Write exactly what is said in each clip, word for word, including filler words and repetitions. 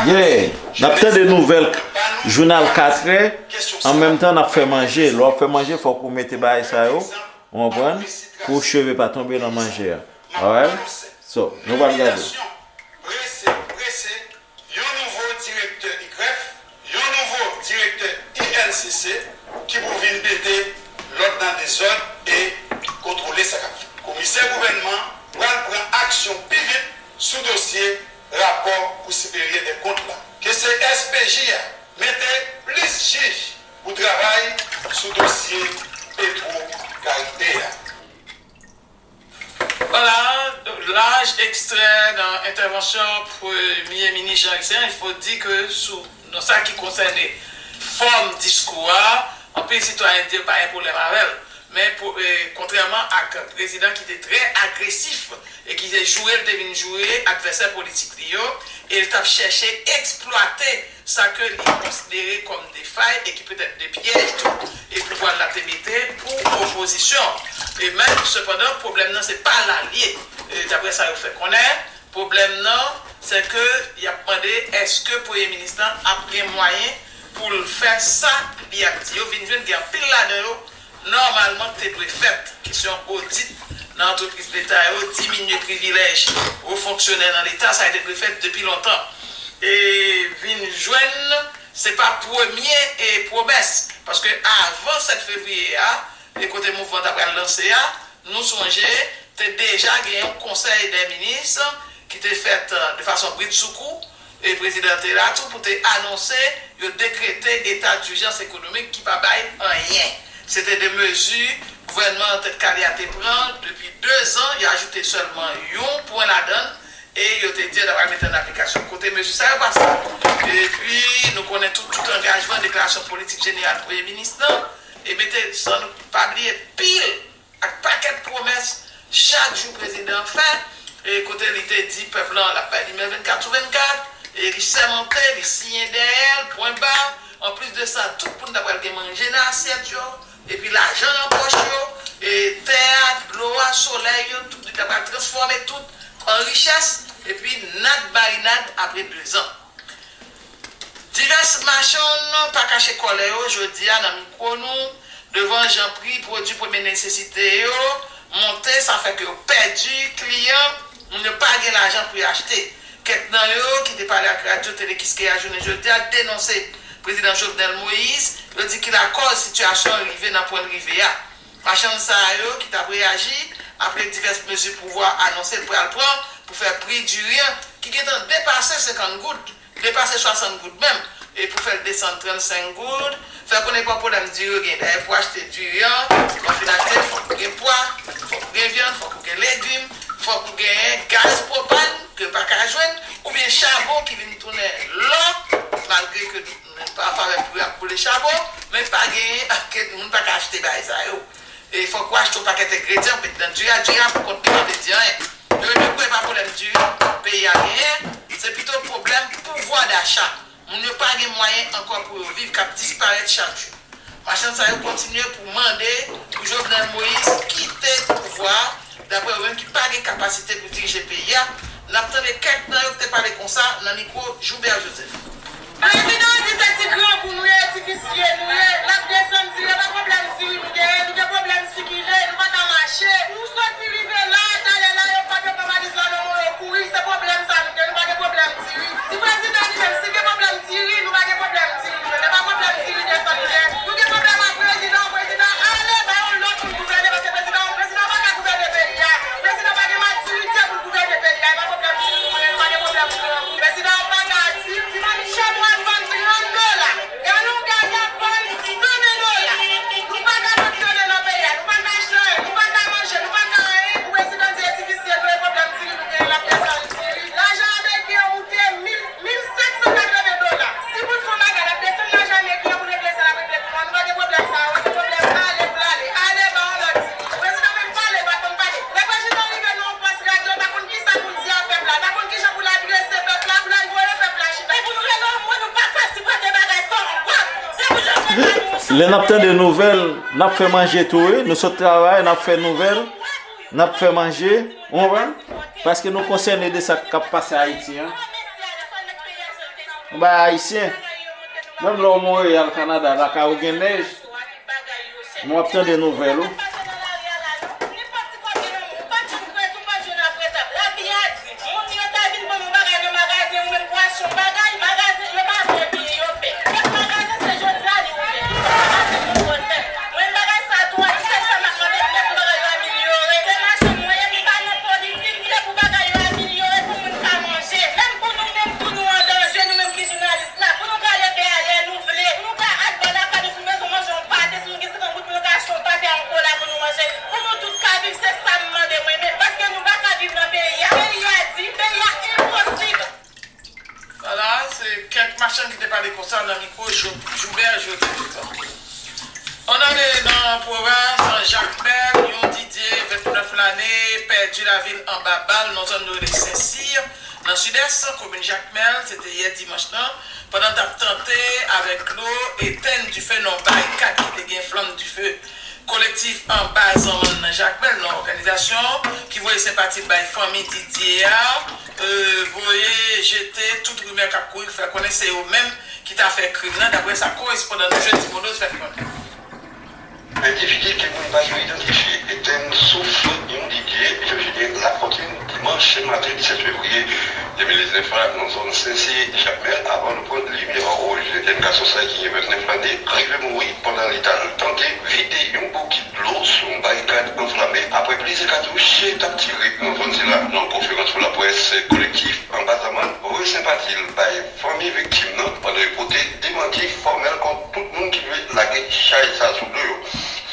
Yeah, n ap tande nouvèl jounal katrè, an menm tan n ap fè manje. Lè w ap fè manje, fòk ou mete bagay sa yo, ou konprann, pou cheve pa tonbe nan manje a. Alright? So, nou pral gade. Prese, prese, yon nouvo direktè I G R E F, yon nouvo direktè I N C C ki pou vin mete lòd nan dezòd e kontwole sa k ap fèt. Komisè gouvènman pral pran aksyon pi vit sou dosye rapò Kou Siperyè dè Kont la. Ke se S P J a mete plis jij pou travay sou dosye Petwo Karibe a. Voilà, large extrait dans intervention Premye Minis Jean Ricard. Il faut dire que sou, nan sa ki konsène fòm diskou a, anpil sitwayen di yo pa gen pwoblèm avè l. Men pou, e, kontrèman ak prezidan ki te trè agresif e ki te joure l te vin joure advèsè politik li yo, e l t ap chèche eksplwate sa ke li konsidere kòm de fay e ki petèt de pyèj tou, e pouvwa l la te mete pou opozisyon. E men, sepandan, pwoblèm nan se pa la l ye, e, daprè sa yo fè konnen. Pwoblèm nan, se ke y ap mande èske premye minis lan ap gen mwayen pou l fè sa li ap di yo. Vin jwenn gen anpil ladan yo nòmalman te dwe fèt. Kesyon odit nan antrepriz leta yo, diminye privilèj wo fonksyonè nan leta, sa te dwe fèt depi lontan. E vin jwenn, se pa premye, e, pwomès, paske avan sèt fevriye a, e kote mouvman ta pral lanse a, nou sonje, te deja gen yon konsèy dè minis ki te fèt, e, de fason bridsoukou, e prezidan te la tou pou te anonse yo dekrete eta dijans ekonomik ki pa bay anyen. Se te de mezi gouvènman an tèt kale a te pran depi dezan, yo ajoute sèlman yon pwen ladan l, e yo te di yo ta pral mete an aplikasyon. Kote mezi sa yo pase? Epi, nou konnen tout, tout angajman, deklarasyon politik jeneral premye minis lan, e mete, san nou pa bliye, pil ak pakèt pwomès chak jou prezidan an fè, e kote li te di pèp lan l ap bay li men vennkat sou vennkat, e li sèmante, li siyen dèyè l, pwen ba. Anplis de sa, tout moun ta pral gen manje nan asyèt yo, epi lajan nan pòch yo, e tè a, dlo a, solèy yo, tout li ta pral transfòme tout an richès, epi nad marinad apre dezan. Divès machann pa kache kòlè yo jodi a nan mikwo nou, devan jan pri pwodui premye nesesite yo monte, sa fè ke yo pèdi kliyan, moun yo pa gen lajan pou yo achte. Kèk nan yo ki te pale ak Radyo Tele Kiskeya jounen jodi a denonse prezidan Jovenel Moïse, yo di ki lakòz sitiyasyon an rive nan pwen l rive a. Machann sa yo ki t ap reyaji apre divès mezi pouvwa a anonse l pral pran pou fè pri diri an, ki gentan depase senkant goud, depase swasant goud menm, e pou fè l desann trannsenk goud, fè konnen pa pwoblèm diri yo gen. Dayè, pou achte diri an, lè w fin achte, fòk ou gen pwa, fòk ou gen vyann, fòk ou gen legim, fòk ou gen gaz pwopàn ke yo pa ka jwenn, oubyen chabon ki vin tounen lò, malgre ke nou, nou pa an favè pou y ap boule chabon, men pa genyen, moun pa ka achte bagay sa yo. E fòk ou achte yon pakèt engredyan pou met nan diri a. Diri a pou kont li pa vle di anyen. Yo remen kwè pa pwoblèm diri peyi a genyen, se pito pwoblèm pouvwa dacha. Moun yo pa gen mwayen ankò pou yo viv, k ap disparèt chak jou. Machann sa yo kontinye pou mande pou Jovenel Moïse kite pouvwa a, daprè yo menm ki pa gen kapasite pou dirije peyi a. N ap tande kèk nan yo ki te pale konsa nan mikwo Joubert Joseph. Prezidan an di se ti grangou nou ye, ti visye nou ye, l ap desann diri, e pa pwoblèm diri nou genyen, nou gen pwoblèm sikile, nou pa ka mache. Nou soti rive la, talè la, yo frape pran valiz la nan men w, yo kouri, se pwoblèm sa nou gen, nou pa gen pwoblèm diri. Ti prezidan li menm, si gen pwoblèm diri, nou pa gen pwoblèm diri nou menm, e pa pwoblèm diri desann nou ye. Nou gen pwoblèm ak prezidan, prezidan ale ba yon lòt moun gouvène, paske prezidan, prezidan pa ka gouvène peyi a. Prezidan pa gen matirite pou l gouvène peyi a, e pa pwoblèm diri nou ye, nou pa gen pwoblèm diri. Prezidan an pa ka di, ti manniche bwa ap vann trant dola, galon gaz ap vann san ven dola. Nou pa ka fonksyone nan peyi a, nou pa ka achte anyen, nou pa ka manje, nou pa ka anyen. Pou prezidan di e ti visye nou ye, pwoblèm diri nou genyen, l ap desann diri. Lajan ameriken an moute mil, mil senk san katreven dola. Si pou l fè yon bagay, l ap desann lajan ameriken an pou l regle sa l ap regle pou nou. Nou pa gen pwoblèm sa yo, se pwoblèm ale pou l ale. Ale ba yon lòt diri. Prezidan menm pale, pa konn pale. Lè prezidan rive nan yon pòs radyo, l pa konn kisa pou l di a pèp la, l pa konn kijan pou l adrese pèp la, pou l al voye pèp la chita. E pou nou rele yon moun, nou pa ka sipòte bagay sa ankò. Se pou Jovenel Moïse. Lè n ap tande nouvèl, n ap fè manje tou, wi. Nou sot travay, n ap fè nouvèl, n ap fè manje. Ou konprann? Paske nou konsène de sa k ap pase Ayiti an. Bay ayisyen, menm lè w Monreyal, Kanada, lakay ou gen nèj, men w ap tande nouvèl ou. Moun yo ta vin ban nou bagay nan magazen, ou menm pou achte yon bagay, magazen, yo pa vle peye, yo pè. Kèk magazen, se jodi a li ouvè. Li pa ka achte yon pwodui. Mwen, bagay sa a tou a, se sa m ap mande, se pou bagay yo amelyore. Se machann mwen ye, m pa nan politik, se pou bagay yo amelyore, pou moun ka manje. Menm pou nou menm tou, nou an danje, nou menm ki jounalis la, pou nou ka leve a lè nou vle, pou nou ka al bò lakay nou, si nou bezwen manje yon pate, si nou gen senkant goud, pou nou ka achte yon pate a yon kola pou nou manje. Pou nou tout ka viv, se sa m mande mwen, men paske nou pa ka viv nan peyi a. Peyi a di, peyi a enposib. Vwala, se kèk machann ki te pale konsa nan mikwo Jo-, Joubert Jodi Toutan. Ann ale nan pwovens, Jakmèl, yon Didye, vennèf lane, pèdi lavi l anba bal nan zòn yo rele Sensir, nan sidès komin Jakmèl, se te yè dimanch lan, pandan l t ap tante avèk dlo etenn dife nan yon barikad ki te gen flanm dife. Kolektif Anba Zanmann nan Jakmèl, nan òganizasyon ki voye senpati l bay fanmi Didye a, e, voye jete tout rimè k ap kouri, fè konnen se yo menm ki ta fè krim nan, daprè sa korespondan nou Jeudi Monoz fè n konnen. Endividi ke moun pa yo idantifye etenn souf yon Didye Jojilyen Lafontin dimanch maten disèt fevriye de mil diznèf la nan zòn Sensir Jakmèl avan nou pran limyè wouj. Jèn gason sa ki gen vennèf lane rive mouri pandan li t al tante vide yon bokit dlo sou yon barikad anflame apre plizyè katouch t ap tire nan zòn sila. Nan konferans pou laprès, kolektif Anba Zanmann voye senpati l bay fanmi viktim nan pandan yo pote demanti fòmèl kont tout moun ki vle lage chay sa sou do yo.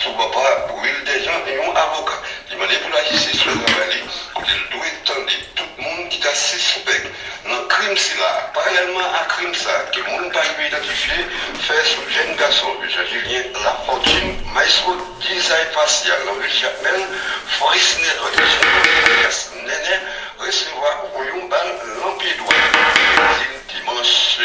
Sou bò pa Wilder Jean, yon avoka, li mande pou lajistis fè travay li, kote l dwe tande tout moun ki ta sispèk nan krim sila. Paralèlman a krim sa ke moun pa rive idantifye fè sou jèn gason Jean Julien Lafortune, maestro dizay fasyal nan vil Jakmèl, Frisner Nènè, resevwa yon bal nan pye dwat li dimanch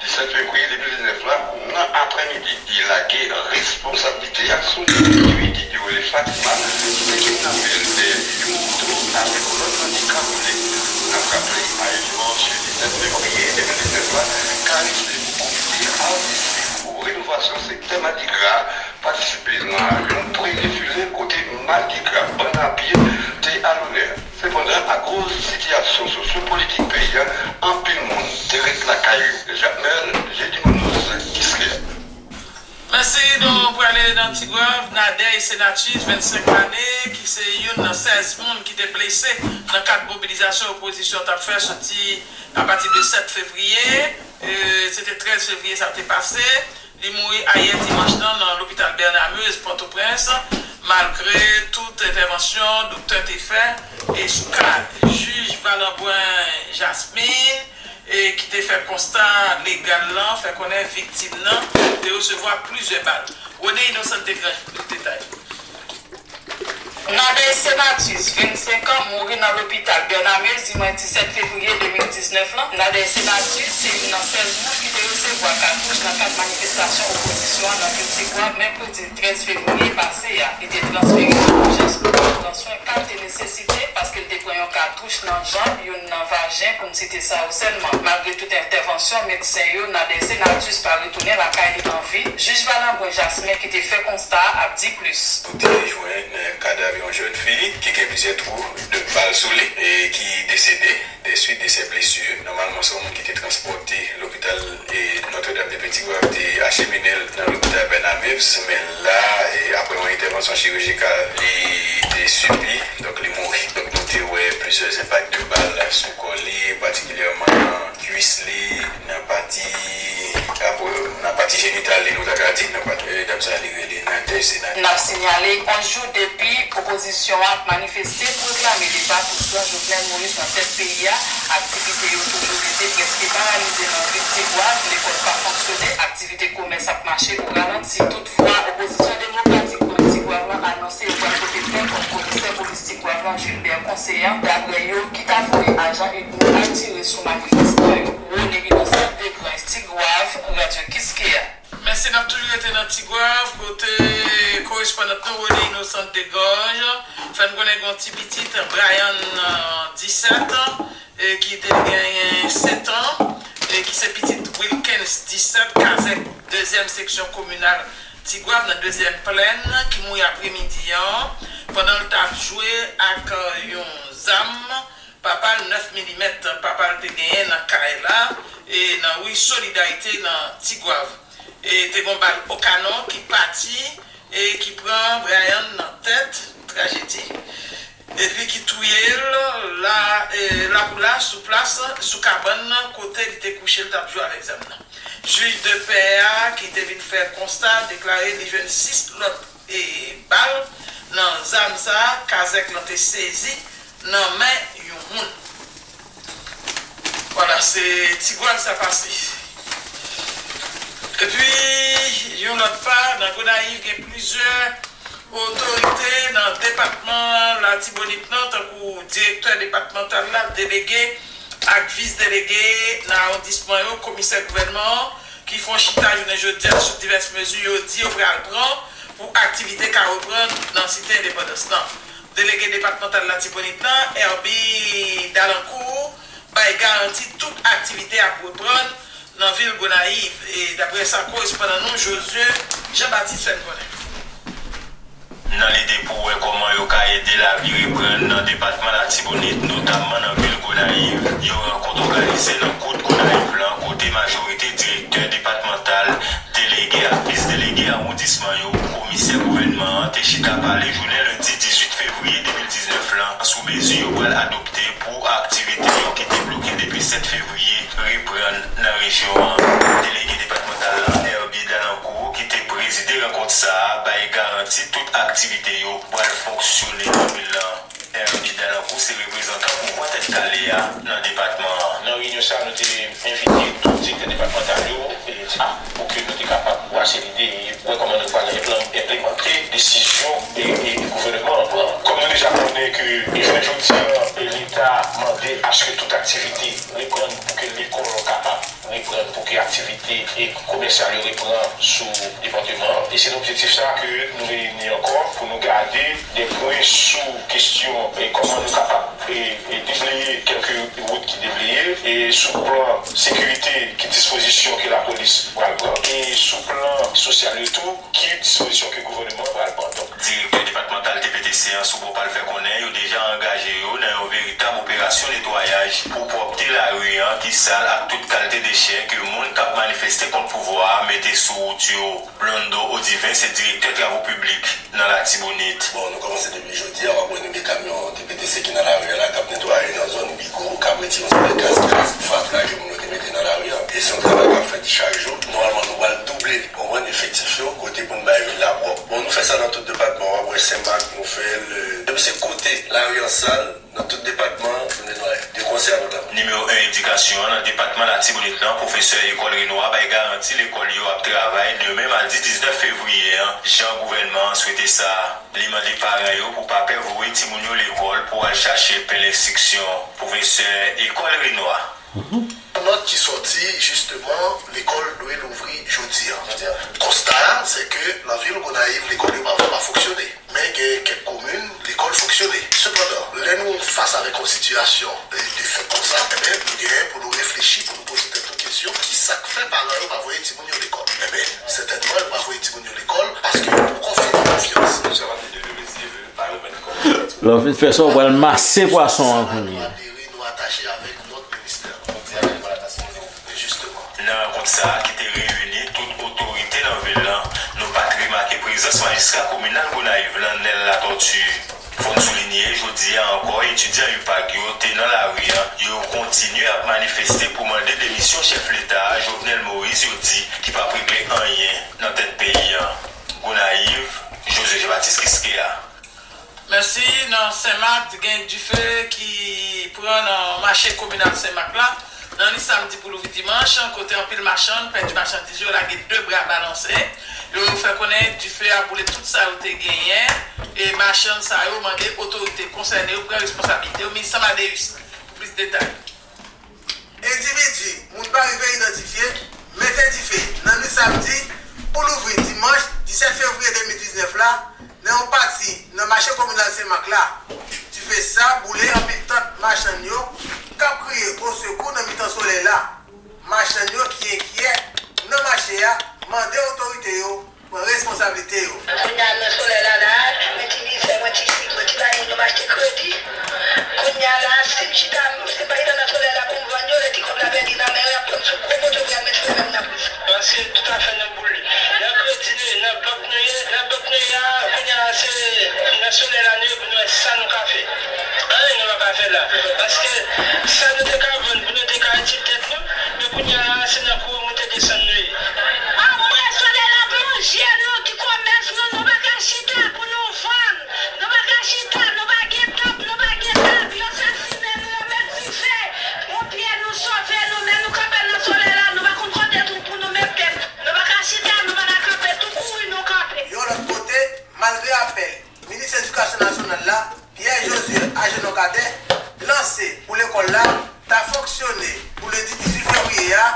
disèt fevriye de mil diznèf la, nan aprèmidi, li lage responsablite a sou yon endividi yo rele Fatima, ki te kidnape l dèyè yon moto avèk yon lòt bandi kagoule. N ap raple, a dimanch disèt fevriye de mil diznèf la, Karis Lebou, ki te atis pou renovasyon sektè Madigra, patisipe nan yon pre defile kote Madigra bann a pye te alonè. Sepandan, akoz sitiyasyon sosyopolitik peyi a, anpil moun te ret lakay yo. Jakmèl, Jeudi Monoz, Kiskeya. Mèsi, nou prale nan Tigwav. Nadège Senatus, vennsenk lane, ki se youn nan sèz moun ki te blese nan kad mobilizasyon opozisyon t ap fè soti apati de sèt fevriye. E, se te trèz fevriye sa te pase. Li mouri ayè dimanch lan nan lopital Bernard Meuze, Pòtoprens, malgre tout entèvansyon doktè te fè, e sou ka jij Valenbrun Jasmin, e ki te fè konsta legal lan, fè konnen viktim nan te resevwa plizyè bal. Rene Innocent te gen detay. Nadège Senatus, vennsenk an, mouri nan lopital Bernard Meuze dimanch disèt fevriye de mil diznèf lan. Nadège Senatus se youn nan sèz moun ki te resevwa katouch nan kad manifestasyon opozisyon an nan vil Tigwav mèkredi trèz fevriye pase a. Li te transfere nan ijans pou pran swen ka l te nesesite paske l te pran yon katouch nan janb, youn nan vajen, pou m site sa yo sèlman. Malgre tout entèvansyon medsen yo, Nadège Senatus pa retounen lakay li an vi. Jij Valenbrun Jasmin ki te fè konsta a ap di plis. Nou te jwenn kadav yon jèn fi ki gen plizyè twou de bal sou li e ki desede de swit de sè blesi. Nòmalman, se yon moun ki te transpòte lopital e Notre Dame de Petit Goâve te achemine l nan lopital Bernard Meuze, men la, e apre yon entèvansyon chirijikal, li te sibi, donk li mouri. Donk, nou te wè plizyè enpak de bal sou kò li, patikilyèman nan kwis li, nan pati, apre, nan pati jenital li, nou ta ka di, nan pati, e, dam sa, li rele Nadège Senatus. N ap sinyale, onz jou depi opozisyon an ap manifeste pou reklame depa prezidan Jovenel Moïse nan tèt peyi a, aktivite yo toujou rete prèske paralize nan vil Tigwav, lekòl pa fonksyone, aktivite komès ap mache o ralanti. Toutfwa, opozisyon demokratik nan Tigwav lan anonse yo pral pote plent kont komisè polis Tigwav lan, Gilbert Conseillant, daprè yo, ki ta voye ajan UDMIR al tire sou manifestan yo. Rene Innocent Degrange, Tigwav, Radyo Kiskeya. Mèsi, n ap toujou rete nan Tigwav, kote korespondant nou, Rene Innocent Degrange, fè n konnen gen yon ti pitit, Brian, e, disèt an, e ki te genyen sèt an, e ki se pitit disèt, kazèk dezyèm seksyon kominal Tigwav nan dezyèm plèn, ki mouri apremidi an pandan l t ap jwe ak yon zam papa l nèf milimèt papa l te genyen nan kay la, e nan ri Solidarite nan Tigwav. E te gon bal okanon ki pati e ki pran Brian nan tèt, trajedi. Epi ki touye l la, e, la pou la, sou plas, sou kabann nan, kote li te kouche, l t ap jwe avèk zam nan. Jij de pè a, ki te vin fè konsta, deklare li jwenn sis lòt, e, bal nan zam sa a, kazèk lan te sezi nan men yon moun. Vwala, se Tigwav sa pase. Epi, yon lòt pa, nan Gonayiv, gen plizyè otorite nan depatman Latibonit lan, tankou direktè depatmantal la, delege ak vis delege nan awondisman yo, komisè gouvènman an, ki fè yon chita jounen jodi a sou divès mezi yo di yo pral pran pou aktivite ka reprann nan Site Endepandans lan. Delege depatmantal Latibonit lan, Herby Dalancourt, bay garanti tout aktivite ap reprann nan vil Gonayiv, e daprè sa korespondan nou, Josué Jean Baptiste, fè n konnen. Nan lide pou wè kòman yo ka ede lavi reprann nan depatman Latibonit, notamman nan vil Gonayiv, yon rankont òganize nan kout Gonayiv lan, kote majorite direktè depatmantal, delege ak vis delege awondisman yo, komisè gouvènman an te chita pale jounen lendi dizuit fevriye de mil diznèf lan sou mezi yo pral adopte pou aktivite yo ki te bloke depi sèt fevriye reprann nan rejyon an. Delege depatmantal lan, Herby Dalancourt, ki te prezide rankont sa a, bay garanti tout aktivite yo pral fonksyone nan vil lan. Herby Dalancourt se reprezantan pouvwa Tèt Kale a nan depatman an. Nan reyinyon sa a, nou te envite tout direktè depatmantal yo, e, pou ke nou te kapab brase lide e wè kòman nou pral enplan-, enplimante desizyon e, e, e gouvènman an pran. Kòm nou deja konnen ke, e, jounen jodi a, e, Leta mande aske tout aktivite reprann pou ke lekòl kapab reprann, pou ke aktivite, e, komèsyal yo reprann sou depatman an. E se nan objektif sa a ke nou reyini ankò pou nou gade de pwen sou kesyon, e, kòman nou kapab, e, e, debleye kèlke wout ki debleye, e, sou plan sekirite, ki dispozisyon ke lapolis pral pran, e sou plan sosyal yo tou, ki dispozisyon ke gouvènman an pral pran. Donk, direktè depatmantal T P T C an sou bò pa l fè konnen yo deja angaje yo nan yon veritab operasyon netwayaj pou pwòpte lari an ki sal ak tout kalte dechè ke moun k ap manifeste kont pouvwa a mete sou wout yo. Blondo Odiven se direktè travo piblik nan Latibonit. Bon, nou kòmanse depi jodi a, w ap wè nou gen kamyon T P T C ki nan lari a la, k ap netwaye nan zòn Bigo, k ap retire yon seri de kaz, kaz, fatra ke moun yo te mete nan lari a. E se yon travay k ap fèt chak jou. Nòmalman, nou pral double, w konprann, efektif yo, kote pou n bay vil la pwòp. Bon, nou fè sa nan tout depatman, w ap wè Senmak, nou fè l, depi se kote lari an sal, nan tout depatman an, nou netwaye. De konsè a nou la. Nimewo en edikasyon an nan depatman Latibonit lan, pwofesè Ecole Renoir bay garanti lekòl yo ap travay demen madi diznèf fevriye an, jan gouvènman an swete sa. Li mande paran yo pou pa pè voye timoun yo lekòl pou al chache pen lenstriksyon. Pwofesè Ecole Renoir. Nòt ki sòti, jisteman, lekòl dwe louvri jodi a. Jodi a. Konsta a, se ke nan vil Gonayiv, lekòl yo pa, pa fonksyone. Men gen kèk komin, lekòl fonksyone. Sepandan, lè nou fas avèk yon sitiyasyon, e, de fèt konsa, enben, nou genyen pou nou reflechi, pou nou poze tèt nou kesyon, ki sa k fè paran yo pa voye timoun yo lekòl? Enben, sètènman, yo pa voye timoun yo lekòl paske yo poko fè yo konfyans. Lè w fin fè sa, w pral mase pwason an kounye a. Nou adere, nou atache avèk lòt ministè. Jisteman. Nan rankont sa a ki te reyini tout otorite nan vil lan, nou pa t remake prezans majistra kominal Gonayiv lan, Nel Latortue. Fò n soulinye, jodi a ankò, etidyan UPAG yo te nan lari a, yo kontinye ap manifeste pou mande demisyon chèf leta a, Jovenel Moïse, yo di ki p ap regle anyen nan tèt peyi a. Gonayiv, José Jean Baptiste Quisquéya. Mèsi. Nan Senmak, gen dife ki pran nan mache kominal Senmak la, nan nit samdi pou louvri dimanch, kote anpil machann pèdi machandiz yo, lage de bra balanse. Yo fè konnen dife a boule tout sa yo te genyen, e machann sa yo mande otorite konsène yo pran responsablite yo. Minis Amadeus pou plis detay. Endividi moun pa rive idantifye mete dife nan nuit samdi pou louvri dimanch disèt fevriye de mil diznèf la nan yon pati nan mache kominal Senmak la. Dife sa boule anpil tant machann yo k ap kriye osekou nan mitan solèy la. Machann yo ki enkyè Se tout afè nan boul li. Nan kredi nou ye, nan bank nou ye, nan bank nou ye a, kounye a se nan solèy la nou ye pou nou wè sa nou ka fè. Anyen nou pa ka fè la. Paske sa nou te ka vann pou nou te ka itilize tèt nou, men kounye a la se nan kouri monte desann nou ye. Anmwey, solèy la ap manje nou, ki komès nou, nou pa ka chita pou nou vann. Nou pa ka chita, nou pa gen tanp, nou pa gen tab, yo sasinen nou, yo met dife. Ponpye nou sove nou, men nou kanpe nan solèy la, nou pa konn kote tou pou nou met tèt. Nou pa ka chita, nou pa ka kanpe, tou kouri nou kanpe. Yon lòt kote, malgre apèl Minis Edikasyon Nasyonal la, Pierre Josué Agenor Cadet, lanse pou lekòl la ta fonksyone pou lendi dizuit fevriye a,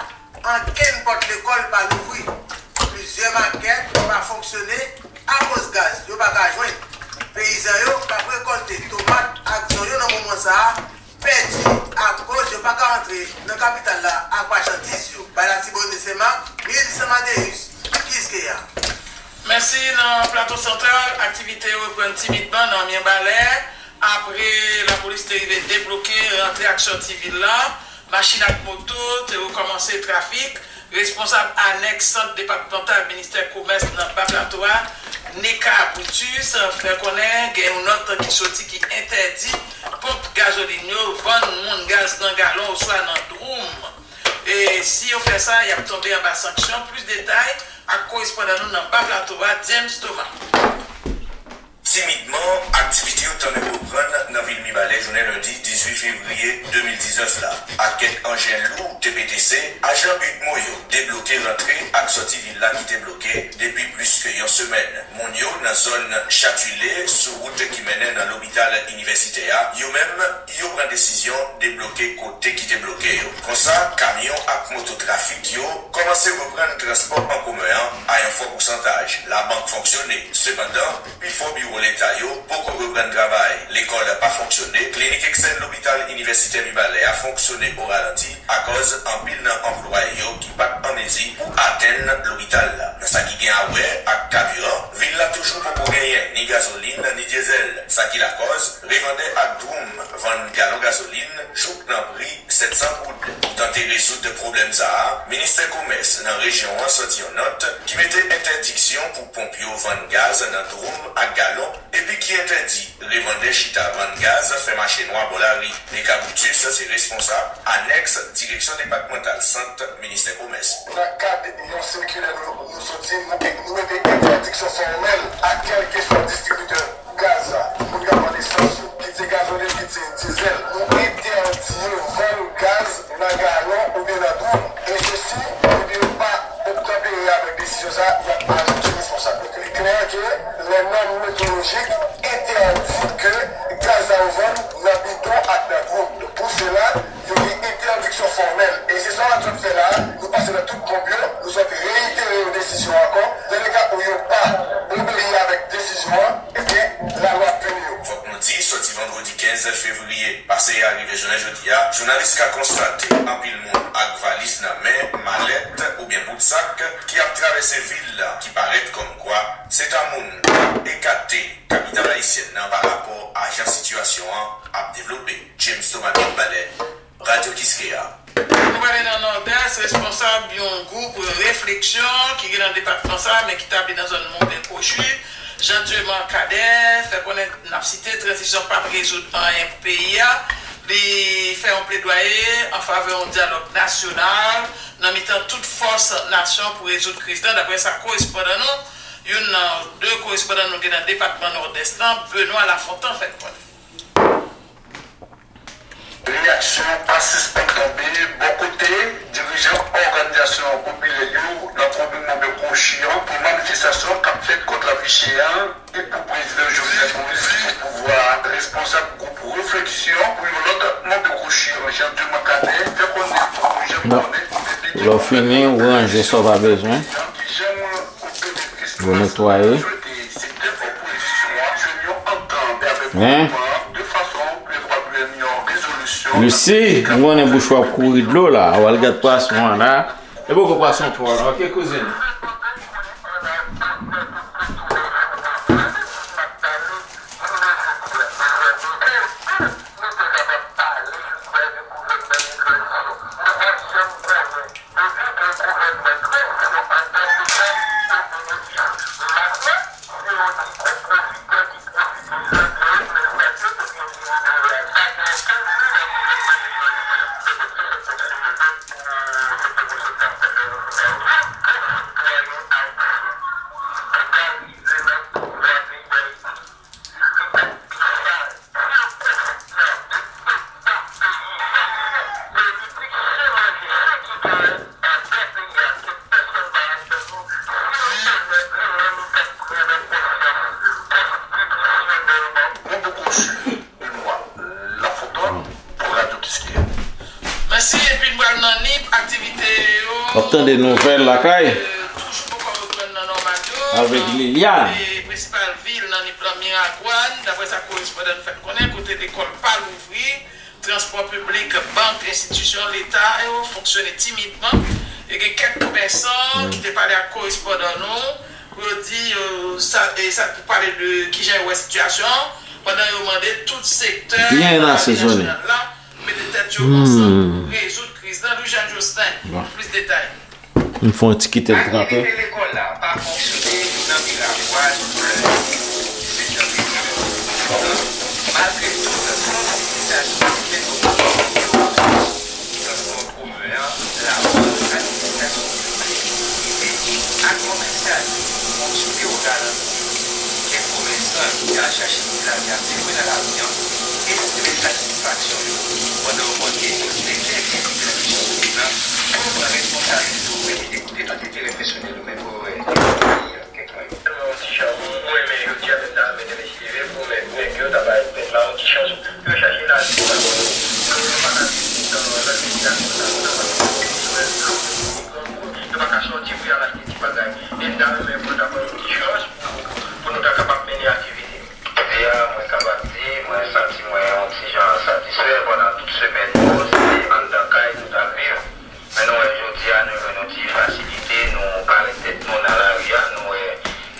ankenn pòt lekòl pa louvri. Plizyè makèt pa fonksyone akoz gaz yo pa ka jwenn. Peyizan yo k ap rekòlte tomat ak zonyon nan moman sa a pèdi akoz yo pa ka rantre nan kapital la ak machandiz yo. Bay Latibonit, Sema, Wilson Madeus, Kiskeya. Mèsi. Nan Plato Santral, aktivite yo reprann timidman nan Myen Balè, apre lapolis te rive debloke rantre ak sòti vil la. Machin ak moto te rekòmanse trafik. Responsab anèks Sant Depatmantal Ministè Komès nan Ba Plato a, Neca Brutus, fè konnen gen yon nòt ki soti ki entèdi ponp gazolin yo vann moun gaz nan galon oswa nan dwoum. E si yo fè sa, y ap tonbe anba sanksyon. Plis detay ak korespondan nou nan Ba Plato a, James Thomas. Timidman, aktivite yo tanmen reprann nan vil Mibalè jounen lendi dizuit fevriye de mil diznèf la. Ak kèk anjen lou T P T C, ajan UDMO yo debloke rantre ak sòti vil la ki te bloke depi plis ke yon semèn. Moun yo nan zòn Chatule, sou wout ki mennen nan lopital inivèsitè a, yo menm, yo pran desizyon debloke kote ki te bloke yo. Konsa, kamyon ak moto trafik yo kòmanse reprann transpò an komen an a yon fò pousantaj. Labank fonksyone. Sepandan, pifò biwo leta yo poko reprann travay. Lekòl pa fonksyone. Klinik ekstèn lopital inivèsitè Mibalè a fonksyone o ralanti akòz anpil nan anplwaye yo ki pa t an mezi pou atenn lopital la. Nan sa ki gen a wè ak kabiran, vil la toujou poko genyen ni gazolin ni dyezèl, sa ki lakòz revandè ak dwoum vann galon gazolin jouk nan pri sèt san goud. Pou tante rezoud pwoblèm sa a, Ministè Komès nan rejyon an sòti yon nòt ki mete entèdiksyon pou ponp yo vann gaz nan dwoum ak galon, epi ki entèdi revandè chita vann gaz fè mache nwa bò lari. Neca Brutus se responsab anèks Direksyon Depatmantal Sant Ministè Komès. Nan kad yon sikilè nou, nou soti, nou, nou mete entèdiksyon fòmèl a kèlkeswa distribitè gaz, moun k ap vann esans yo, kit se gazolin, kit se dyezèl. Nou entèdi yo vann gaz nan galon oubyen nan dwoum. E sesi, epi yo pa obtanpere avèk desizyon sa a, y ap aji iresponsab. Donk, li klè ke lè nòm metwolojik entèdi ke gaz la yo vann nan bidon ak nan dwoum. Donk, pou sela, yo gen entèdiksyon fòmèl. E se sa w ap sot fè la a, nou pase nan tout ponp yo, nou sot reitere yo desizyon an ankò. Nan leka pou yo pa obeyi avèk desizyon an, ebyen, lalwa pini yo. Fòk nou di, soti vandredi kenz fevriye pase a rive jounen jodi a, jounalis ka konstate anpil moun ak valiz nan men, malèt oubyen bout sak ki ap travèse vil la, ki parèt kòmkwa se ta moun k ap ekate kapital ayisyèn nan pa rapò a jan sitiyasyon an ap devlope. James Thomas, Mibalè, Radyo Kiskeya. Nou prale nan Nòdès, responsab yon gwoup refleksyon ki gen nan depatman sa a, men ki tabli nan zòn Monten Kwochi, Jean Dieuman Cadet, fè konnen n ap site, tranzisyon p ap rezoud anyen pou peyi a. Li fè yon pledwaye an favè yon dyalòg nasyonal nan mitan tout fòs nasyon pou rezoud kriz la, daprè sa korespondan nou, youn nan de korespondan nou gen nan depatman Nòdès lan, Benoît Lafontant, fè n konnen. Reyaksyon pa sispann tonbe bò kote dirijan òganizasyon popilè yo nan komin Monten Kwochi an pou manifestasyon k ap fèt kont lavi chè a e pou prezidan Jovenel Moïse kite pouvwa a. Responsab gwoup refleksyon pou yon lòt Monten Kwochi an, Jean Dieuman Cadet, fè konnen pou nou janm konnen kote pidon. Lè w fini, ou ranje sa w pa bezwen. Ou netwaye. Hein? Lucie, m konnen bouch ou ap kouri dlo la. Ou al gad pwason an la. E poko pwason pa w la. Ok, kouzin. W ap tande nouvèl lakay avèk Liliane. Prensipal vil nan Nip lan, Miragwàn, daprè sa korespondan nou fè n konnen, kote lekòl pa louvri, transpò piblik, bank, enstitisyon leta yo fonksyone timidman. E gen kèk komèsan ki te pale ak korespondan nou pou yo di, euh, sa, e sa pou pale de kijan yo wè sitiyasyon an, pandan yo mande tout sektè nan lavi nasyonal la pou mete tèt yo ansanm pou rezoud kriz la. Louis Jean Jocelyn, plis detay. M fè yon ti kite l tranpe. Aktivite lekòl la pa fonksyone nan Miragwàn, Sud nan peyi a. Malgre tout sansibilizasyon ki fèt ototou de yo, transpò komen an, labank, administrasyon piblik, prive ak komèsyal yo kontinye ralanti. Kèk komèsan ki te al chache ti lavi ap vin nan lari an, eksprime satisfaksyon yo pandan yo mande yo sektè ki enplike nan misyon piblik lan pou yo pran responsablite yo, mete de kote tout enterè pèsonèl yo, men pou yo wè peyi a kèk nan yo. Yon ti chans, mwen menm jodi a menm ta renmen te mesi leve pou mèt, mèt yo ta bay mèt la yon ti chans pou yo chache lavi pou yo pa ka viv nan lòt peyi a konsa, pou yo pa ka sòti pou y al achte ti bagay. E m ta renmen pou yo ta pran yon ti chans pou, pou nou ta kapab mennen aktivite. Jodi a, mwen kapab di, mwen santi mwen yon ti jan satisfè pandan tout semèn yo, se anndan kay nou t ap viv. Men nou wè jodi a, nou jwenn yon ti fasilite, nou parèt tèt nou nan lari a, nou wè,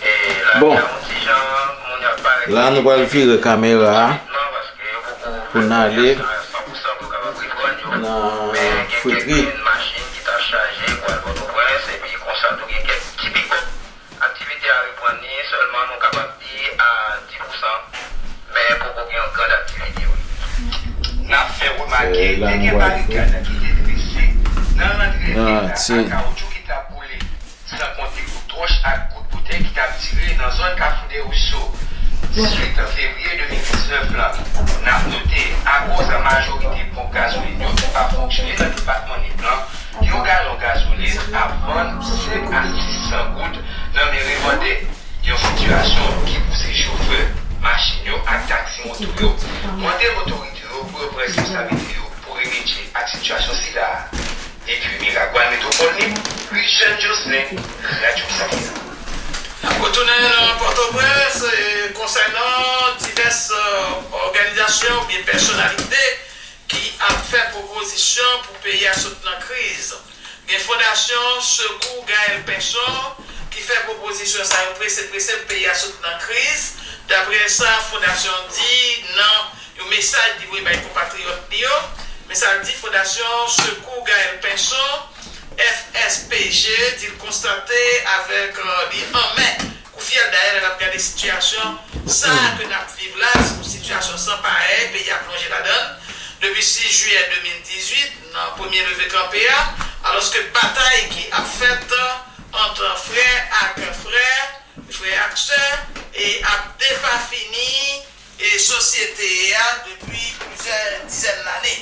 e, lari a yon ti jan, moun y ap parèt. La, nou pral vire kamera a pou n ale nan fritri. Men gen kèk machin ki t ap chaje pou al Pòtoprens, epi konsa tou gen kèk ti pikòp. Aktivite a reprann li, sèlman nou kapab di a dis pousan, men poko gen yon gran aktivite, wi. N ap fè remake, te gen barikad ki te drese nan rantre vil la ak kawoutchou ki t ap boule, san konte kout wòch ak kout boutèy ki t ap tire nan zòn Kafou de Ruisseaux. Dizuit fevriye de mil diznèf lan, n ap note, akoz majorite ponp gazolin yo ki pa fonksyone nan depatman Nip lan, yon galon gazolin ap vann senk a sis san goud nan men revandè. Yon sitiyasyon ki pouse chofè machin yo ak taksi moto yo mande otorite yo pou yo pran responsablite yo pou remedye ak sitiyasyon sila a. Depi Miragwàn, Metwopòl Nip, Louis Jean Jocelyn, Radyo Misapolis. N ap retounen nan Pòtoprens, e, konsènan divès, e, òganizasyon oubyen pèsonalite ki ap fè pwopozisyon pou peyi a sot nan kriz. Gen Fondasyon Sekou Gaël Pinson ki fè pwopozisyon sa yo prese prese pou peyi a sot nan kriz, daprè sa fondasyon an di nan yon mesaj li voye bay konpatriyòt li yo. Men sa l di, Fondasyon Sekou Gaël Pinson, F S P G, di l konstate avèk, e, li anmè kou fyèl dayè lè l ap gade sitiyasyon sa a ke n ap viv la, se yon sitiyasyon san parèy peyi a plonje ladan l depi sis jiyè de mil dizuit, nan premye leve kanpe a, alòske batay ki ap fèt ant frè ak frè, frè ak sè, e ap depafini e sosyete a depi plizyè dizèn lane.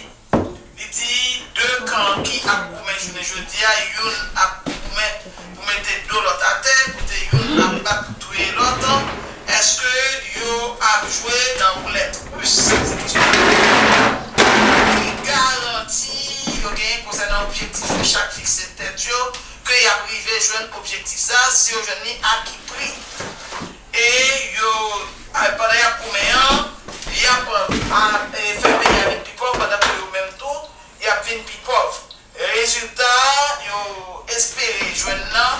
Li di de kan ki ap goumen jounen jodi a, youn ap goumen pou mete do lòt atè, kote youn ap bat pou touye lòt. Èske yo ap jwe nan woulèt ris? Se kesyon ki garanti yo genyen konsènan objektif ke chak fikse tèt yo, ke y ap rive jwenn objektif sa, si yo jwenn li, a ki pri? E yo, a, pandan y ap goumen an, y ap, a, e, fè peyi a vin pi pòv, pandan ke yo menm tou, y ap vin pi pòv. Rezilta yo espere jwenn nan,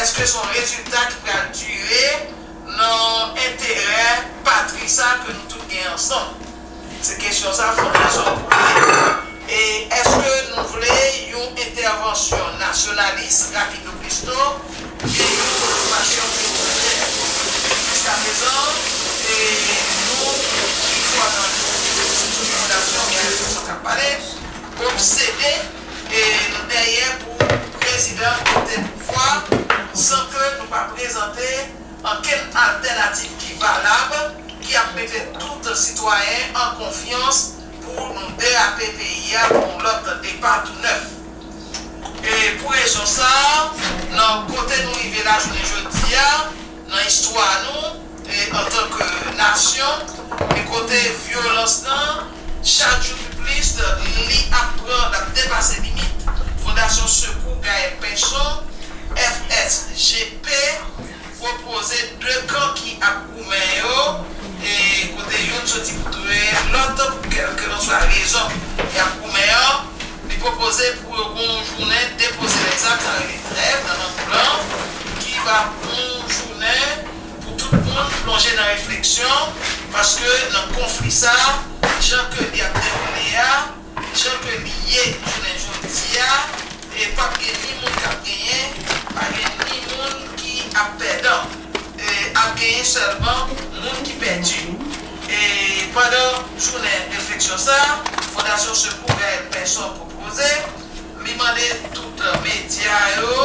èske se yon rezilta ki pral dire nan enterè patri sa ke nou tout gen ansanm? Se kesyon sa fondasyon an poze. E èske nou vle yon entèvansyon nasyonalis rapido presto, oubyen yon okipasyon militè? Jiskaprezan, e nou ki kwè nan fondasyon, gen rezon k ap pale, obsede, e nou dèyè pou prezidan kite pouvwa san ke nou pa prezante ankenn altènativ ki valab, ki ap mete tout sitwayen an konfyans pou nou derape peyi a pou yon lòt depa tou nèf. E pou rezon sa a, nan kote nou rive la jounen jodi a, nan istwa nou, e antanke nasyon, e kote vyolans lan, chak jou pi plis, li ap pran, l ap depase limit, Fondasyon Sekou Gaël Pinson, F S G P, pwopoze de kan ki ap goumen yo, e kote youn soti pou touye lòt pou kèlkelanswa rezon y ap goumen an. Li pwopoze pou yo gen yon jounen depoze lèzam, sa rele trèv nan lang blan, ki va yon jounen pou tout moun plonje nan refleksyon, paske nan konfli sa, jan ke li ap dewoule a, jan ke li ye jounen jodi a, e p ap gen ni moun k ap genyen, pa gen ni moun ki ap pèdan. E ap genyen sèlman moun ki pèdi. E pandan jounen refleksyon sa a, Fondasyon Sekou Gaël Pinson pwopoze, li mande tout medya yo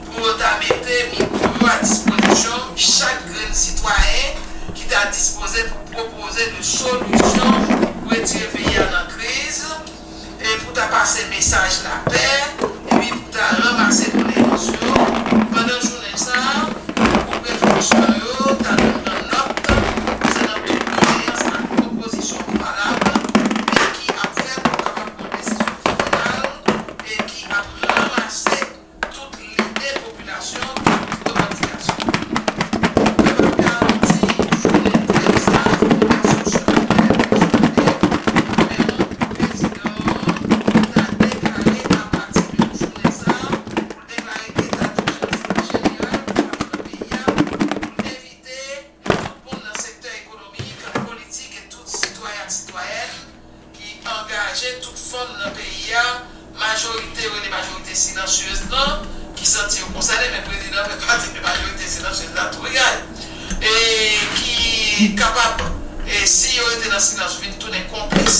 pou yo ta mete mikwo yo a dispozisyon chak grenn sitwayen ki ta dispoze pou pwopoze de solisyon pou retire peyi a nan kriz, e pou ta pase mesaj lapè, epi pou ta ranmase kondoleyans yo. Pandan jounen sa a, gwoup refleksyon yo ta dwe pran nòt konsènan tout kondoleyans ak pwopozisyon valab e ki ap fèt pou kapab pran desizyon final e ki ap ranmase tout lide popilasyon, tout revandikasyon. Mwen p ap garanti jounen trèv sa a, Fondasyon Sekou Gaël Pinson mande, men prezidan an ta deklare apati de jounen sa a, pou l deklare eta dijans jeneral ki ap nan peyi a, pou l envite tout moun nan sektè ekonomik, politik e tout sitwayen ak sitwayèn ki angaje tout fòm nan peyi a, majorite, yo rele majorite silansyez lan, ki santi yo konsène, men prezidan fè pati de majorite silansyez la tou, egare, e ki kapab, e si yo rete nan silans, vin tounen konplis,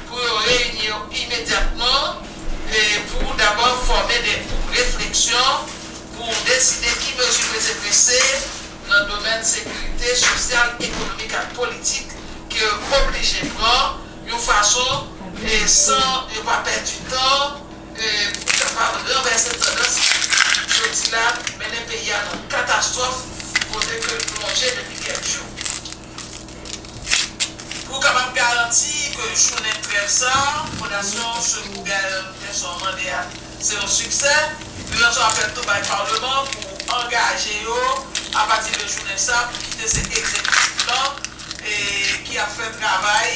pou yo reyini yo imedyatman, e pou dabò fòme de gwoup refleksyon pou deside ki mezi prese prese nan domèn sekirite sosyal, ekonomik ak politik ke yo oblije pran yon fason, e san yo pa pèdi tan, e pou kapab ranvèse tandans ki jodi la mennen peyi a nan katastwòf kote ke l plonje depi kèk jou. Pou kapab garanti ke jounen trèv sa a, Fondasyon Sekou Gaël Pinson mande a se yon siksè, li lanse yon apèl tou bay Palman pou angaje yo apati de jounen sa a pou kite se egzekitif lan e ki ap fè travay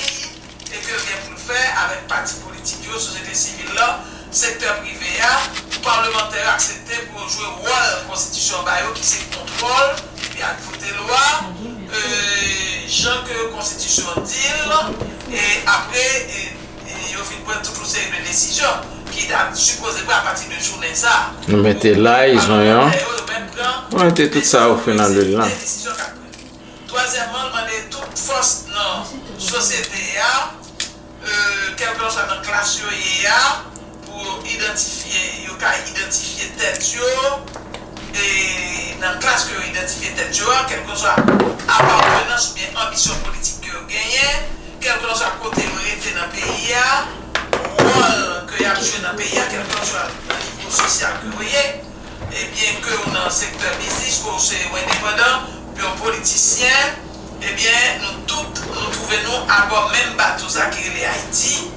e ke l gen pou l fè avèk pati politik yo, sosyete sivil lan, sektè prive a, pou palmantè yo aksepte pou yo jwe wòl konstitisyon ba yo ki se kontwòl epi ak vote lwa, e jan ke konstitisyon di l, e apre, e, e yo fin pran tout yon seri de desizyon ki ta sipoze pran apati de jounen sa a. Nou mete lay, zonyon. Palmantè yo, yo menm pran, nou mete tout sa yo fè nan lil lan. Desizyon k ap pran. Twazyèmman, l mande tout fòs nan sosyete a, e kèlkanswa nan klas yo ye a, pou yo idantifye, yo ka idantifye tèt yo, e nan klas ke yo idantifye tèt yo a, kèlkanswa apartenans oubyen anbisyon politik ke yo genyen, kèlkanswa kote yo rete nan peyi a, wòl ke y ap jwe nan peyi a, kèlkanswa nan nivo sosyal ke yo ye, ebyen, ke w nan sektè biznis, ke w se yon endepandan, oubyen yon politisyen, ebyen, nou tout, nou twouve nou abò menm bato sa ki rele Ayiti.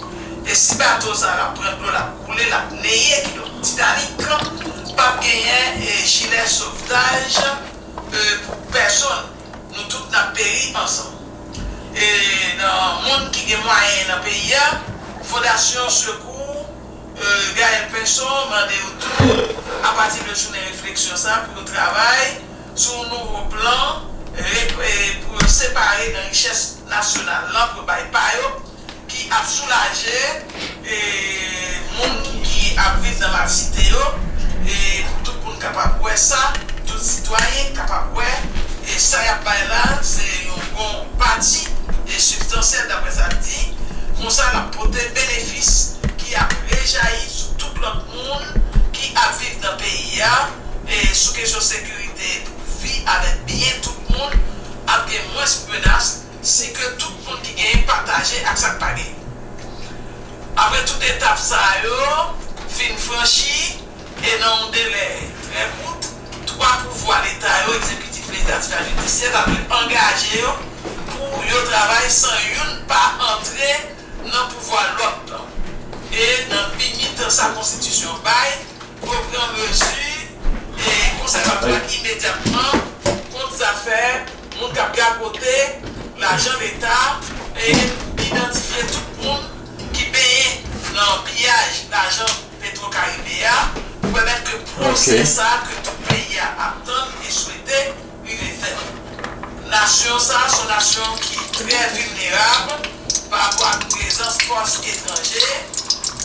E si bato sa l ap pran dlo, l ap koule, l ap neye, kidonk Titanik, p ap genyen, e, jilè sovtaj, e, pou pèsonn. Nou tout n ap peri ansanm. E nan moun ki gen mwayen nan peyi a, Fondasyon Sekou, e, Gaël Pinson mande yo tou, apati de jounen refleksyon sa a, pou yo travay sou yon nouvo plan, e, e, pou yo separe nan richès nasyonal lan, pou yo bay pa yo, ki ap soulaje, e, moun ki ap viv nan malsite yo, e pou tout moun kapab wè sa, tout sitwayen kapab wè, e sa y ap bay la, se yon bon pati, e sibstansyèl, daprè sa l di, konsa l ap pote benefis ki ap rejayi sou tout lòt moun ki ap viv nan peyi a, e sou kesyon sekirite, pou vi avèk byen tout moun ap gen mwens menas, si ke tout moun ki genyen pataje ak sa k pa genyen. Apre tout etap sa yo fin franchi, e nan yon delè trè kout, twa pouvwa Leta yo, egzekitif, lejislatif ak jidisyè, ta dwe angaje yo pou yo travay san youn pa antre nan pouvwa lòt lan. E nan limit sa konstitisyon bay, Yo pran mezi e konsèvatwa imedyatman kont zafè moun k ap gagote lajan Leta e idantifye tout moun ki benyen nan piyaj lajan Petro Karibe a pou pèmèt ke pwosè sa ke tout peyi a ap tann e swete rive fèt. Nasyon sa a se yon nasyon ki trè vilnerab pa rapò ak prezans fòs etranje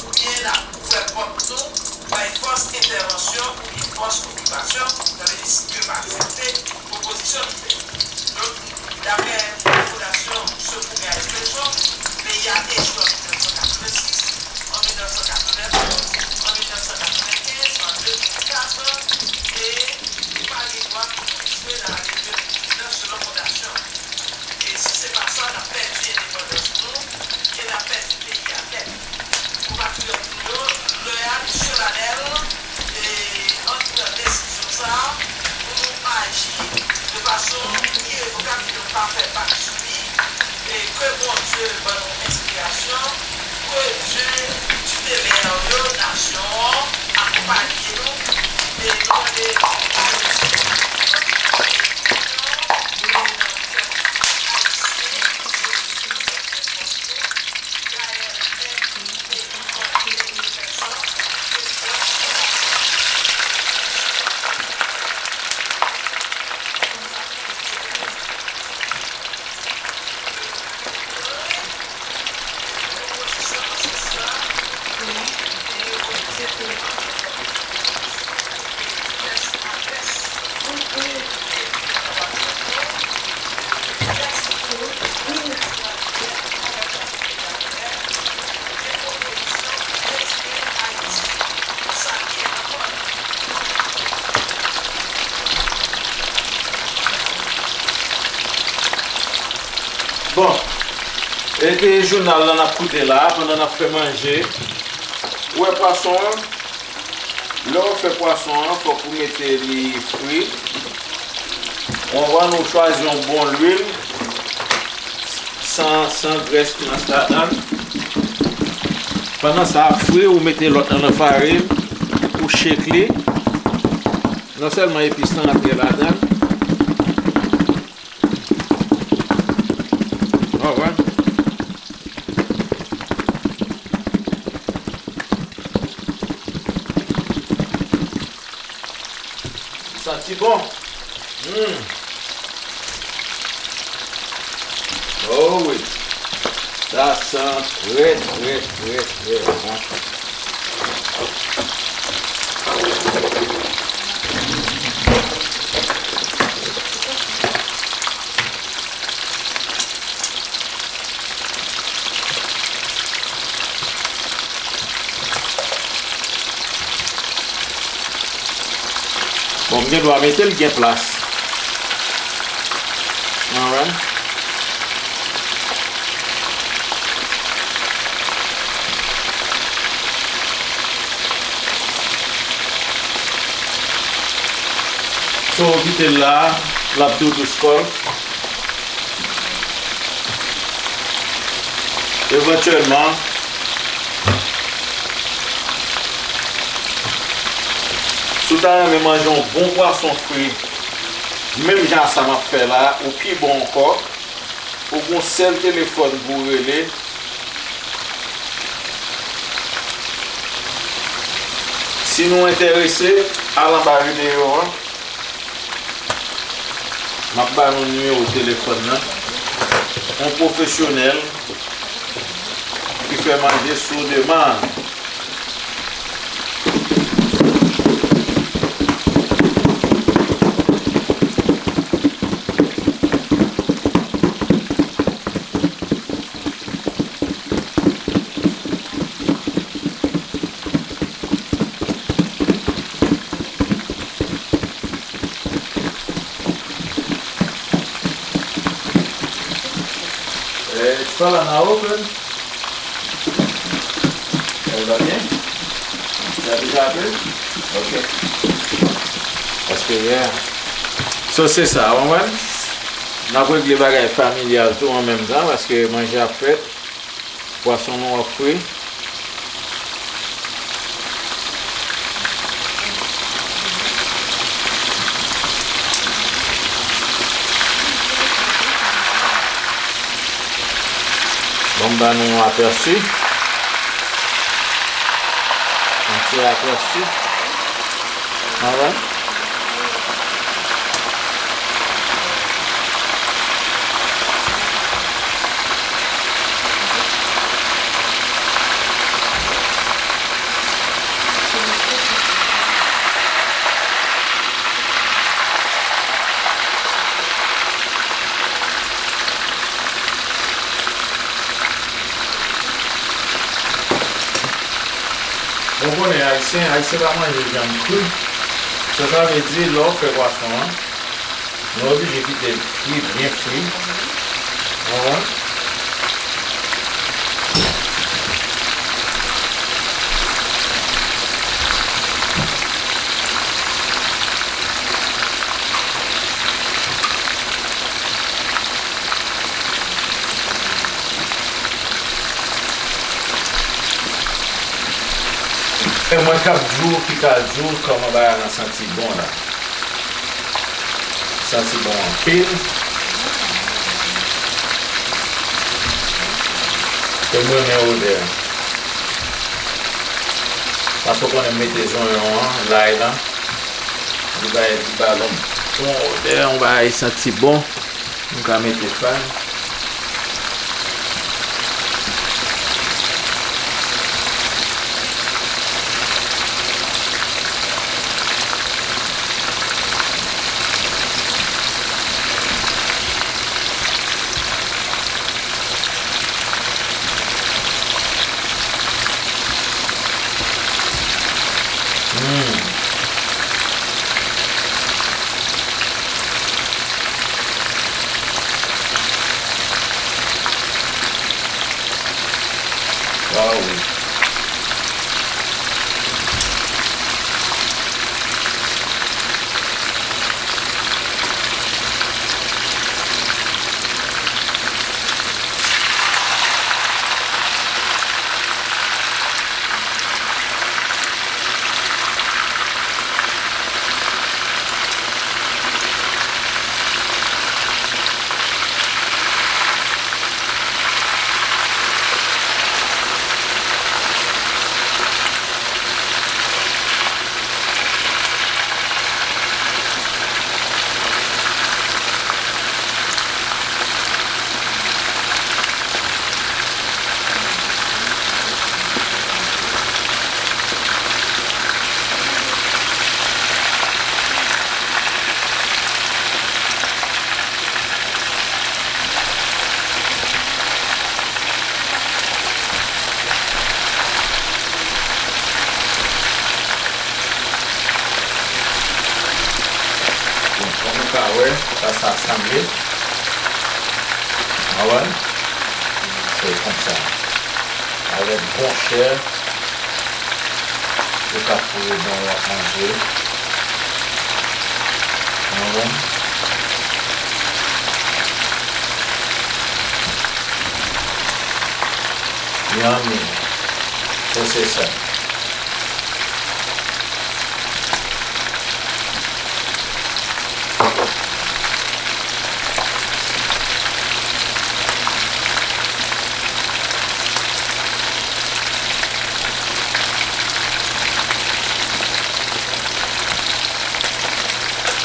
oubyen n ap ouvè pòt nou bay fòs entèvansyon oubyen fòs okipasyon, sa vle di si Trump aksepte pwopozisyon nou fè. Donk, daprè Fondasyon Sekou Meriken Refleksyon, peyi a echwe an mil nèf san katrevensis, an mil nèf san katreventoz, an mil nèf san katrevenkenz, an de mil kat, e li pa gen dwa pou l echwe nan ane de mil diznèf, selon fondasyon an. E si se pa sa, n ap pèdi endepandans nou e n ap pèdi peyi a nèt. Konpatriyòt nou yo, lè a li solanèl e ann pran desizyon sa a pou nou aji de fason irevokab, ki donk pa fè bak sou li, e ke Bondye ban nou enspirasyon, ke Dye Titelè yo, nasyon an, akonpaye nou, e nou tande Bon, e te jounal la n ap koute la, pandan n ap fè manje. Ou wè pwason an? Lè w fè pwason an, fòk ou mete li fri. Ou konprann, ou chwazi yon bon lwil, san, san grès trans ladan l. Pandan sa ap fri, ou mete lòt lan nan farin, ou shake li. Non sèlman epis lan antre ladan l, Ou konprann? Santi bon. Hmm. Oh wi. Sa santi trè, trè, trè, trè bon. Bon, m gen dwa mete l, gen plas. Alright. So, w kite l la, l ap tou dous kò l. Evantyèlman, si w ta renmen manje yon bon pwason fri, menm jan a sa m ap fè la, ou pi bon ankò, ou gon sèl telefòn pou w rele. Si nou enterese, al anba videyo an. M ap ba nou nimewo telefòn nan. Yon pwofesyonèl ki fè manje sou demann. Eh, it's Falana open. Eh, va byen? Sa deja apre? Ok. Paske, yeah. So, se sa, w konprann? N ap regle bagay familyal tou an menm tan, paske manje ap fèt. Pwason nou ap fri. Ban nou yon apèsi. Yon ti apèsi. Alright. Ou konnen ayisyen, ayisyen pa manje vyann kri. So, sa vle di, lè w fè pwason an, nou oblije kite l fri, byen fri. Ou konprann? E mwen k ap di w, ki ka di w kòman bagay lan santi bon la. Santi bon anpil. E m renmen odè a. Paske w konnen m mete zonyon an, lay lan. Li bay, li ba l yon bon odè, yon bagay santi bon. M ka mete fay. Hmm. Waw. Bon, kòm nou ka wè, sa, sa sanble. Ou konprann? Se konsa. Avèk bon chè, yo ka foure bon w ap manje. Ou konprann? Yummy. So se sa.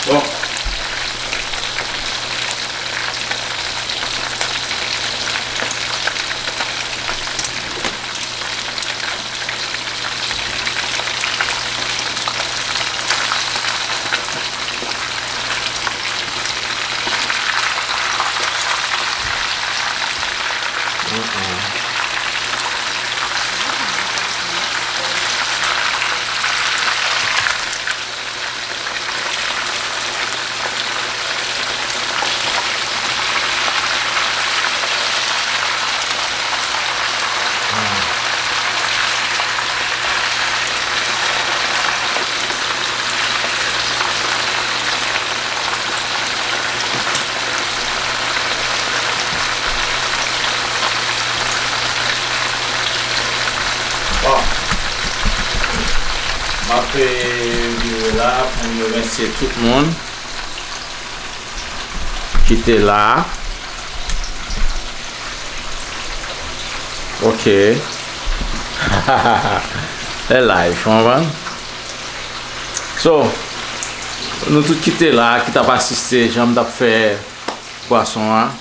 Bon. Bon, m ap, eh, vire la pou m remèsye tout moun ki te la. Ok. E live, w konprann? So, nou tout ki te la, ki t ap asiste, jan m t ap fè pwason an,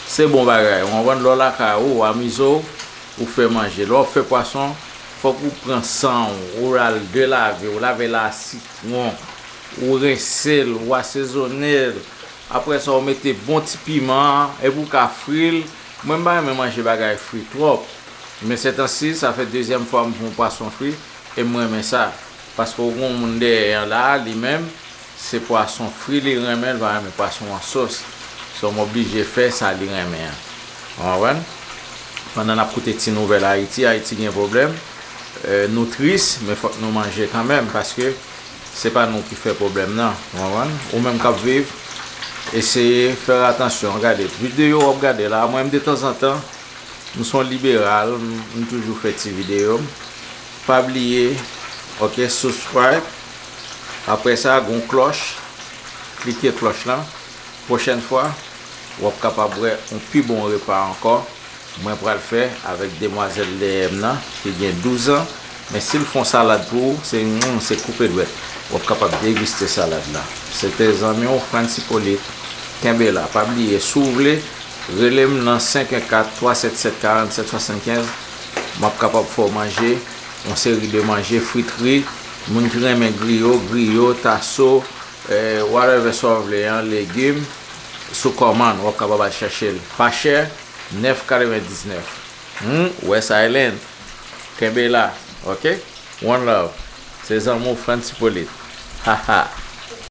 se bon bagay. W konprann? Lè w lakay ou, w amize w, ou fè manje. Lè w ap fè pwason, fòk ou pran san w, ou al delave, ou lave l a sitwon, ou rense l, ou asezone l. Apre sa, ou mete bon ti piman, epi ou ka fri l. Mwen, m pa renmen manje bagay fri twòp. Men sètansi, sa fè dezyèm fwa m fè yon pwason fri, e m renmen sa. Paske w gen yon moun dèyè an la, li menm, se pwason fri li renmen, li pa renmen pwason an sos. So, m oblije fè sa li renmen an. Ou konprann? Pandan n ap koute ti nouvèl Ayiti, Ayiti gen pwoblèm. Eh, nou tris, men fòk nou manje kanmenm, paske se pa nou ki fè pwoblèm nan. Ou konprann? Ou menm k ap viv, eseye fè atansyon. Gade, videyo w ap gade la, mwen menm detanzantan, m se yon liberal, m, m toujou fè ti videyo m. Pa bliye, ok, subscribe. Apre sa, gen yon klòch. Klike klòch lan. Pwochèn fwa, w ap kapab wè yon pi bon repa ankò. Mwen pral fè avèk demwazèl dèyè m nan, ki gen douz an. Men si l fè yon salad pou ou, se, mm, se koupe dwèt. W ap kapab degiste salad la. Se te zanmi w, Frantz Hyppolite. Kenbe la. Pa bliye, si w vle, rele m nan senk en kat, twa sèt sèt, karant sèt, swasannkenz. M ap kapab fè w manje, yon seri de manje, fritri. Moun ki renmen griyo, griyo, taso, eh, whatever sa w vle an, legim, sou kòmann, w ap kapab al chache l. Pa chè, nèf katrevendiznèf. Hmm, West Island. Kenbe la, ok? One love. Se zanmi w Frantz Hyppolite. Haha.